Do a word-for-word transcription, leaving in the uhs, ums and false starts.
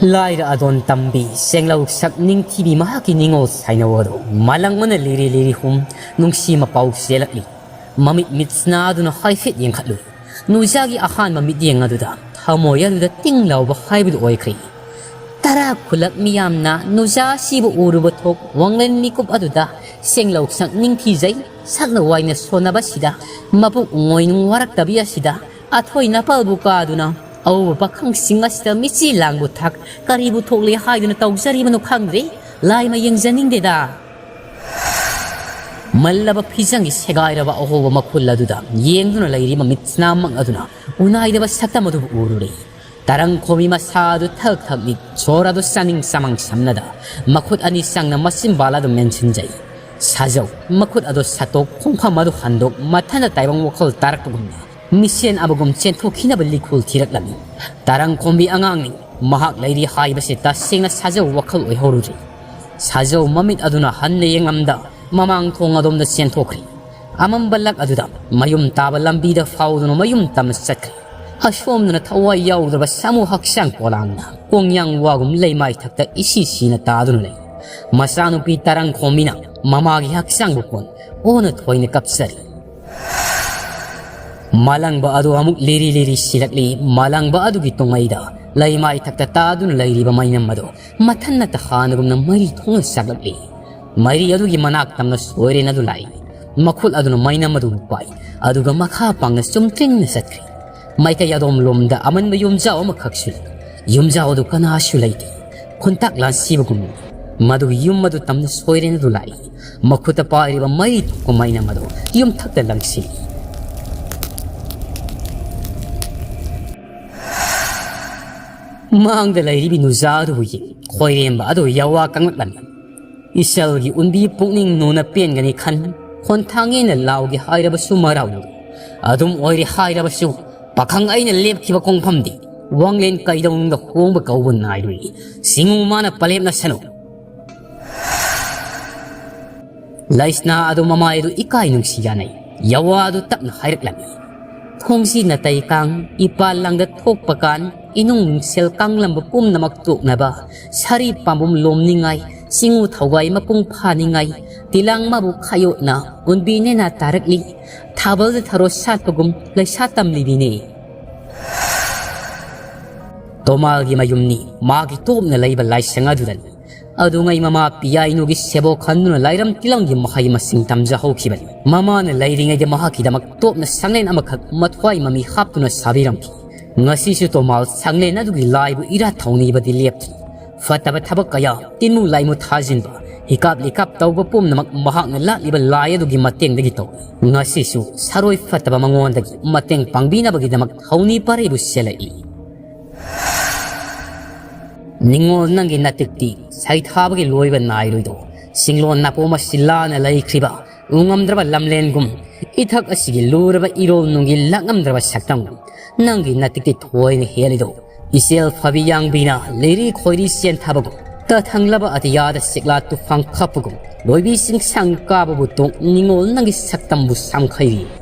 ꯂꯥꯏꯔ ꯑꯗꯣꯟ ꯇꯝꯕꯤ, ꯁꯦꯡꯂꯧ ꯁꯛ ꯅꯤꯡꯊꯤꯕꯤ, ꯃꯍꯥꯛꯀꯤ ꯅꯤꯡꯉꯣꯜ ꯁꯥꯏꯅꯧ ꯑꯗꯣ ꯃꯥꯂꯪꯕꯅ ꯂꯤꯔꯤ ꯂꯤꯔꯤ ꯍꯨꯝ, ꯅꯨꯡꯁꯤ ꯃꯄꯥꯎ ꯆꯦꯜꯂꯛꯂꯤ꯫ ꯃꯃꯤꯠ ꯃꯤꯠꯁꯅꯥꯗꯨꯅ ꯍꯥꯏꯐꯦꯠ ꯌꯦꯡꯈꯠꯂꯨꯏ꯫ ꯅꯨꯖꯥꯒꯤ ꯑꯍꯥꯟꯕ ꯃꯤꯠꯌꯦꯡ ꯑꯗꯨꯗ ꯊꯃꯣꯏ ꯑꯗꯨꯗ ꯇꯤꯡ ꯂꯥꯎꯕ ꯍꯥꯏꯕꯗꯨ ꯑꯣꯏꯈ꯭ꯔꯦ꯫ ꯇꯔꯥ ꯈꯨꯂꯛ ꯃꯤꯌꯥꯝꯅ ꯅꯨꯖꯥ ꯑꯁꯤꯕꯨ ꯎꯔꯨꯕ ꯊꯣꯛ ꯋꯥꯡꯂꯦꯟ ꯃꯤꯀꯨꯞ ꯑꯗꯨꯗ ꯁꯦꯡꯂꯧ ꯁꯛ ꯅꯤꯡꯊꯤꯖꯩ, ꯁꯛꯅ ꯋꯥꯏꯅ ꯁꯣꯟꯅꯕꯁꯤꯗ, ꯃꯄꯨꯛ ꯉꯣꯏꯅꯨꯡ ꯋꯥꯔꯛꯇꯕꯤ ꯑꯁꯤꯗ, ꯑꯊꯣꯏ ꯅꯥꯄꯜꯕꯨ ꯀꯥꯗꯨꯅ ꯑꯎꯕ ꯄꯥꯈꯪꯁꯤꯡ ꯑꯁꯤꯗ ꯃꯤꯆꯤ ꯂꯥꯡꯕꯨ ꯊꯥꯛ ꯀꯔꯤꯕꯨ ꯊꯣꯛꯂꯦ ꯍꯥꯏꯗꯨꯅ ꯇꯧꯖꯔꯤꯕꯅꯣ ꯈꯪꯗ꯭ꯔꯦ꯫ ꯂꯥꯏꯃ ꯌꯦꯡꯖꯅꯤꯡꯗꯦꯗ꯫ ꯃꯜꯂꯕ ꯐꯤꯖꯪꯒꯤ ꯁꯦꯒꯥꯏꯔꯕ ꯑꯍꯣꯕ ꯃꯈꯨꯜ ꯑꯗꯨꯗ ꯌꯦꯡꯗꯨꯅ ꯂꯩꯔꯤꯕ ꯃꯤꯠꯁꯅꯥꯃꯛ ꯑꯗꯨꯅ ꯎꯅꯥꯏꯗꯕ ꯁꯛꯇꯝ ꯑꯗꯨꯕꯨ ꯎꯔꯨꯔꯦ꯫ ꯇꯔꯪꯈꯣꯝꯕꯤ ꯃꯁꯥ ꯑꯗꯨ ꯊꯛ ꯊꯛ ꯅꯤꯛ, ꯁꯣꯔ ꯑꯗꯨ ꯆꯥꯅꯤꯡ ꯆꯃꯥꯡ ꯁꯝꯅꯗ, ꯃꯈꯨꯠ ꯑꯅꯤ ꯆꯪꯅ ꯃꯆꯤꯟꯕꯥꯜ ꯑꯗꯨ ꯃꯦꯟꯁꯤꯟꯖꯩ꯫ ꯁꯥꯖꯧ, ꯃꯈꯨꯠ ꯑꯗꯨ ꯁꯠꯇꯣꯛ, ꯈꯣꯡꯐꯝ ꯑꯗꯨ ꯍꯟꯗꯣꯛ, ꯃꯊꯟꯇ ꯇꯥꯏꯕꯪ ꯋꯥꯈꯜ ꯇꯥꯔꯛꯄꯒꯨꯝꯅ ꯃꯤꯁꯦꯟ ꯑꯃꯒꯨꯝ ꯆꯦꯟꯊꯣꯛꯈꯤꯅꯕ ꯂꯤꯈꯨꯜ ꯊꯤꯔꯛꯂꯝꯃꯤ꯫ ꯇꯔꯪꯈꯣꯝꯕꯤ ꯑꯉꯥꯡꯅꯤ, ꯃꯍꯥꯛ ꯂꯩꯔꯤ ꯍꯥꯏꯕꯁꯤ ꯇꯁꯦꯡꯅ ꯁꯥꯖꯧ ꯋꯥꯈꯜ ꯑꯣꯏꯍꯧꯔꯨꯗ꯭ꯔꯤ꯫ ꯁꯥꯖꯧ ꯃꯃꯤꯠ ꯑꯗꯨꯅ ꯍꯟꯅ ꯌꯦꯡꯂꯝꯗ ꯃꯃꯥꯡ ꯊꯣꯡ ꯑꯗꯣꯝꯗ ꯆꯦꯟꯊꯣꯛꯈ꯭ꯔꯤ꯫ ꯑꯃꯝꯕ ꯂꯛ ꯑꯗꯨꯗ ꯃꯌꯨꯝ ꯇꯥꯕ ꯂꯝꯕꯤꯗ ꯐꯥꯎꯗꯨꯅ ꯃꯌꯨꯝ ꯇꯝꯅ ꯆꯠꯈ꯭ꯔꯦ꯫ ꯑꯁꯣꯝꯗꯅ ꯊꯋꯥꯏ ꯌꯥꯎꯗ꯭ꯔꯕ ꯁꯥꯃꯨ ꯍꯛꯆꯥꯡ ꯄꯣꯂꯥꯡꯅ ꯀꯣꯡꯌꯥꯡ ꯋꯥꯒꯨꯝ ꯂꯩꯃꯥꯏ ꯊꯛꯇ ꯏꯁꯤ ꯁꯤꯅ ꯇꯥꯗꯨꯅ ꯂꯩ꯫ ꯃꯆꯥꯅꯨꯄꯤ ꯇꯔꯪꯈꯣꯝꯕꯤꯅ ꯃꯃꯥꯒꯤ ꯍꯛꯆꯥꯡꯕꯨ ꯀꯣꯟ ꯑꯣꯟꯅ ꯊꯣꯏꯅ ꯀꯞꯆꯔꯤ꯫ ꯃꯥꯂꯪꯕ ꯑꯗꯨ ꯑꯃꯨꯛ ꯂꯤꯔꯤ ꯂꯤꯔꯤ ꯁꯤꯔꯛꯂꯤ꯫ ꯃꯥꯂꯪꯕ ꯑꯗꯨꯒꯤ ꯇꯨꯡꯃꯩꯗ ꯂꯩꯃꯥꯏ ꯊꯛꯇ ꯇꯥꯗꯨꯅ ꯂꯩꯔꯤꯕ ꯃꯩꯅꯝ ꯑꯗꯨ ꯃꯊꯟꯅꯇ ꯍꯥꯟꯅꯒꯨꯝꯅ ꯃꯔꯤ ꯊꯣꯡꯅ ꯆꯥꯛꯂꯛꯂꯤ꯫ ꯃꯔꯤ ꯑꯗꯨꯒꯤ ꯃꯅꯥꯛ ꯇꯝꯅ ꯁꯣꯏꯔꯦꯟ ꯑꯗꯨ ꯂꯥꯛꯏ꯫ ꯃꯈꯨꯠ ꯑꯗꯨꯅ ꯃꯩꯅꯝ ꯑꯗꯨꯕꯨ ꯄꯥꯏ, ꯑꯗꯨꯒ ꯃꯈꯥ ꯄꯥꯡꯅ ꯆꯨꯝꯇ꯭ꯔꯤꯡꯅ ꯆꯠꯈ꯭ꯔꯤ꯫ ꯃꯥꯏꯀꯩ ꯑꯗꯣꯝ ꯂꯣꯝꯗ ꯑꯃꯟꯕ ꯌꯨꯝꯖꯥꯎ ꯑꯃꯈꯛꯁꯨ ꯂꯩ꯫ ꯌꯨꯝꯖꯥꯎ ꯑꯗꯨ ꯀꯅꯥꯁꯨ ꯂꯩꯇꯦ꯫ ꯈꯨꯟꯇꯥꯛ ꯂꯥꯟꯁꯤꯕꯒꯨꯝ ꯃꯗꯨꯒꯤ ꯌꯨꯝ ꯑꯗꯨ ꯇꯝꯅ ꯁꯣꯏꯔꯦꯟ ꯑꯗꯨ ꯂꯥꯛꯏ꯫ ꯃꯈꯨꯠꯇ ꯄꯥꯏꯔꯤꯕ ꯃꯩ ꯊꯣꯛꯄ ꯃꯩꯅꯝ ꯑꯗꯨ ꯌꯨꯝꯊꯛꯇ ꯂꯪꯁꯤꯜꯂꯤ꯫ ꯃꯥꯡꯗ ꯂꯩꯔꯤꯕꯤ ꯅꯨꯖꯥ ꯑꯗꯨꯕꯨ ꯌꯦꯡ ꯈꯣꯏꯔꯦꯝꯕ ꯑꯗꯨ ꯌꯥꯋꯥ ꯀꯪꯂꯛꯂꯝꯃꯤ꯫ ꯏꯆꯜꯒꯤ ꯎꯟꯕꯤ ꯄꯨꯛꯅꯤꯡ ꯅꯨꯅ ꯄꯦꯟꯒꯅꯤ ꯈꯟ, ꯈꯣꯟꯊꯥꯡ ꯍꯦꯟꯅ ꯂꯥꯎꯒꯦ ꯍꯥꯏꯔꯕꯁꯨ ꯃꯔꯥꯎ ꯂꯩ꯫ ꯑꯗꯨꯝ ꯑꯣꯏꯔꯦ ꯍꯥꯏꯔꯕꯁꯨ, ꯄꯥꯈꯪ ꯑꯩꯅ ꯂꯦꯞꯈꯤꯕ ꯈꯣꯡꯐꯝꯗꯤ ꯋꯥꯡꯂꯦꯟ ꯀꯩꯗꯧꯅꯨꯡꯗ ꯍꯣꯡꯕ ꯀꯧꯕ ꯅꯥꯏꯔꯣꯏ꯫ ꯁꯤꯡꯉꯨ ꯃꯥꯅ ꯄꯂꯦꯞꯅ ꯁꯅꯨ꯫ ꯂꯩꯁꯅꯥ ꯑꯗꯨ ꯃꯃꯥꯏ ꯑꯗꯨ ꯏꯀꯥꯏ ꯅꯨꯡꯁꯤ ꯌꯥꯅꯩ꯫ ꯌꯥꯋꯥ ꯑꯗꯨ ꯇꯞꯅ ꯍꯥꯏꯔꯛꯂꯝꯃꯤ꯫ ꯈꯣꯡꯁꯤ ꯅꯥꯇꯩ ꯀꯥꯡ, ꯏꯄꯥꯜ ꯂꯥꯡꯗ ꯊꯣꯛꯄ ꯀꯥꯟ, ꯏꯅꯨꯡ ꯅꯨꯡꯁꯦꯜ ꯀꯥꯡꯂꯝꯕ ꯄꯨꯝꯅꯃꯛ ꯇꯣꯛꯅꯕ, ꯁꯥꯔꯤ ꯄꯥꯝꯕꯣꯝ ꯂꯣꯝꯅꯤꯡꯉꯥꯏ, ꯆꯤꯡꯉꯨ ꯊꯧꯒꯥꯏ ꯃꯄꯨꯡ ꯐꯥꯅꯤꯡꯉꯥꯏ, ꯇꯤꯂꯥꯡ ꯃꯥꯕꯨ ꯈꯥꯌꯣꯠꯅ ꯎꯟꯕꯤ ꯅꯦꯅꯥ ꯇꯥꯔꯛꯂꯤ꯫ ꯊꯥꯕꯜꯗ ꯊꯔꯣ ꯁꯥꯠꯄꯒꯨꯝ ꯂꯩꯁꯥ ꯇꯝꯂꯤꯕꯤꯅꯤ꯫ ꯇꯣꯃꯥꯜꯒꯤ ꯃꯌꯨꯝꯅꯤ, ꯃꯥꯒꯤ ꯇꯣꯞꯅ ꯂꯩꯕ ꯂꯥꯏꯁꯪ ꯑꯗꯨꯗꯅꯤ꯫ ꯑꯗꯨꯉꯩ ꯃꯃꯥ ꯄꯤꯌꯥꯏꯅꯨꯒꯤ ꯁꯦꯕꯣ ꯈꯟꯗꯨꯅ ꯂꯥꯏꯔꯝ ꯇꯤꯂꯝꯒꯤ ꯃꯍꯩ ꯃꯁꯤꯡ ꯇꯝꯖꯍꯧꯈꯤꯕꯅꯤ꯫ ꯃꯃꯥꯅ ꯂꯩꯔꯤꯉꯩꯗ ꯃꯍꯥꯛꯀꯤꯗꯃꯛ ꯇꯣꯞꯅ ꯁꯪꯂꯦꯟ ꯑꯃꯈꯛ ꯃꯊ꯭ꯋꯥꯏ ꯃꯃꯤ ꯍꯥꯞꯇꯨꯅ ꯁꯥꯕꯤꯔꯝꯈꯤ꯫ ꯉꯁꯤꯁꯨ ꯇꯣꯃꯥꯜ ꯁꯪꯂꯦꯟ ꯑꯗꯨꯒꯤ ꯂꯥꯏꯕꯨ ꯏꯔꯥꯠ ꯊꯧꯅꯤꯕꯗꯤ ꯂꯦꯞꯇ꯭ꯔꯤ꯫ ꯐꯠꯇꯕ ꯊꯕꯛ ꯀꯌꯥ, ꯇꯤꯟꯃꯨ ꯂꯥꯏꯃꯨ ꯊꯥꯖꯤꯟꯕ, ꯍꯤꯀꯥꯞ ꯂꯤꯀꯥꯞ ꯇꯧꯕ ꯄꯨꯝꯅꯃꯛ ꯃꯍꯥꯛꯅ ꯂꯥꯠꯂꯤꯕ ꯂꯥꯏ ꯑꯗꯨꯒꯤ ꯃꯇꯦꯡꯗꯒꯤ ꯇꯧꯏ꯫ ꯉꯁꯤꯁꯨ ꯁꯔꯣꯏ ꯐꯠꯇꯕ ꯃꯉꯣꯟꯗꯒꯤ ꯃꯇꯦꯡ ꯄꯥꯡꯕꯤꯅꯕꯒꯤꯗꯃꯛ ꯊꯧꯅꯤ ꯄꯔꯩꯕꯨ ꯁꯦꯜꯂꯛꯏ꯫ ꯅꯤꯡꯉꯣꯜ ꯅꯪꯒꯤ ꯅꯥꯇꯤꯛꯇꯤ ꯁꯩꯊꯥꯕꯒꯤ ꯂꯣꯏꯕ ꯅꯥꯏꯔꯣꯏꯗꯣ꯫ ꯁꯤꯡꯂꯣꯟ ꯅꯥꯄꯣꯝ ꯑꯁꯤ ꯂꯥꯅ ꯂꯩꯈ꯭ꯔꯤꯕ ꯎꯉꯝꯗ꯭ꯔꯕ ꯂꯝꯂꯦꯟꯒꯨꯝ, ꯏꯊꯛ ꯑꯁꯤꯒꯤ ꯂꯨꯔꯕ ꯏꯔꯣꯜ ꯅꯨꯡꯒꯤ ꯂꯥꯛꯉꯝꯗ꯭ꯔꯕ ꯁꯛꯇꯝꯒꯨꯝ, ꯅꯪꯒꯤ ꯅꯥꯇꯤꯛꯇꯤ ꯊꯣꯏꯅ ꯍꯦꯜꯂꯤꯗꯣ꯫ ꯏꯆꯦꯜ ꯐꯕꯤ ꯌꯥꯡꯕꯤꯅ ꯂꯩꯔꯤ ꯈꯣꯏꯔꯤ ꯆꯦꯟꯊꯕꯒꯨꯝ, ꯇꯊꯪꯂꯕ ꯑꯇꯤꯌꯥꯗ ꯆꯤꯛꯂꯥ ꯇꯨꯐꯥꯡ ꯈꯞꯄꯒꯨꯝ, ꯂꯣꯏꯕꯤ ꯆꯤꯡꯁꯥꯡ ꯀꯥꯕꯕꯨ ꯇꯣꯡ ꯅꯤꯡꯉꯣꯜ ꯅꯪꯒꯤ ꯁꯛꯇꯝꯕꯨ ꯁꯥꯝꯈꯩꯔꯤ꯫